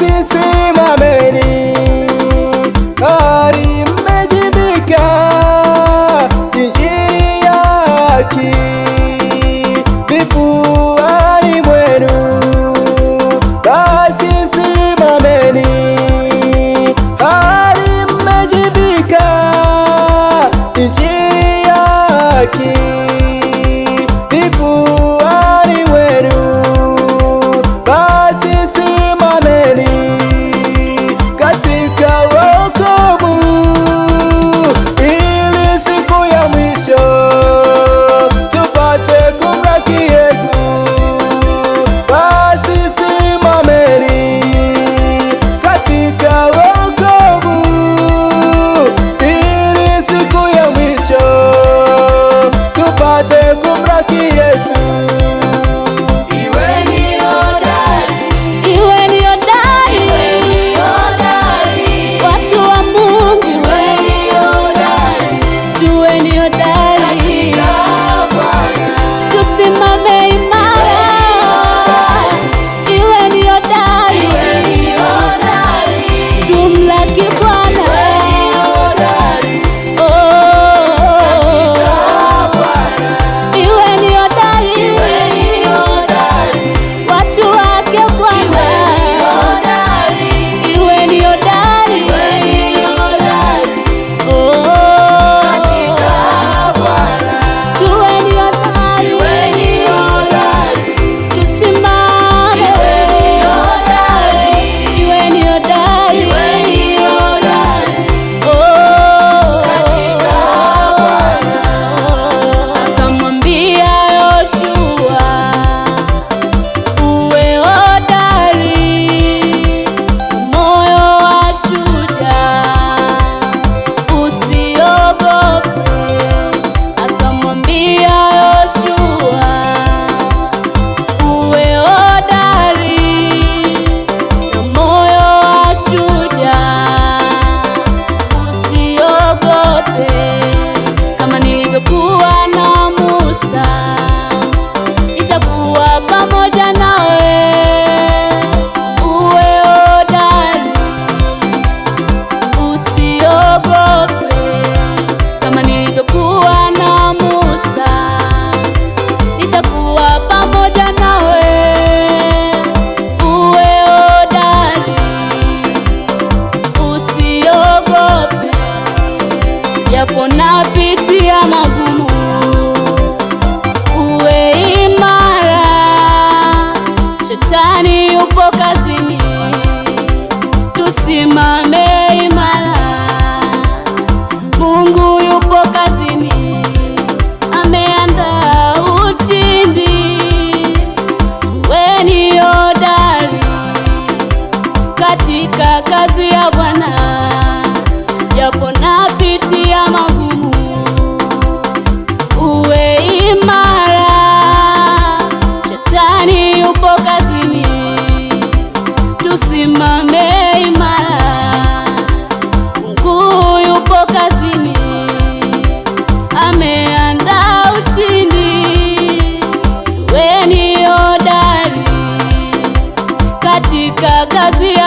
Basi simameni, hali mmejivika injili ya haki vifuani mwenu. Basi simameni, hali mmejivika injili ya haki vifuani mwenu. Basi simameni katika wokovu, ili siku ya mwisho tupate kumlaki Yesu. Basi simameni katika wokovu, ili siku ya mwisho tupate kumlaki Yesu. Iweni hodari, Iweni hodari, hodari, watu wa Mungu, iweni hodari tuweni hodari, katika Bwana. Tusimame imara. Iweni hodari, Iweni hodari, tumlaki Bwana. iweni hodari Oh, katika Bwana. Iweni hodari, Iweni hodari, watu wake Bwana. iweni hodari, Iweni hodari, iweni hodari oh, katika Bwana. Tuweni hodari, Iweni hodari, tusimame. iweni hodari, Iweni hodari, iweni hodari oh, katika Bwana. Akamwambia Yoshua, uwe hodari na moyo wa shujaa, usiogope. Akamwambia Yoshua, uwe hodari na moyo wa shujaa, usiogope. Kama nilivyokuwa na Musa, nitakuwa pamoja nawe. Uwe hodari, usiogope. Kama nilivyokuwa na Musa, nitakuwa pamoja nawe. Uwe hodari, usiogope. Japo napitia magumu, uwe imara. Shetani yupo kazini, tusimame imara. Mungu yupo kazini, ameandaa ushindi. Tuweni hodari katika kazi ya Bwana, japo napitia magumu, uwe imara. Shetani yupo kazini, tusimame imara. Mungu yupo kazini, ameandaa ushindi. Tuweni hodari katika kazi.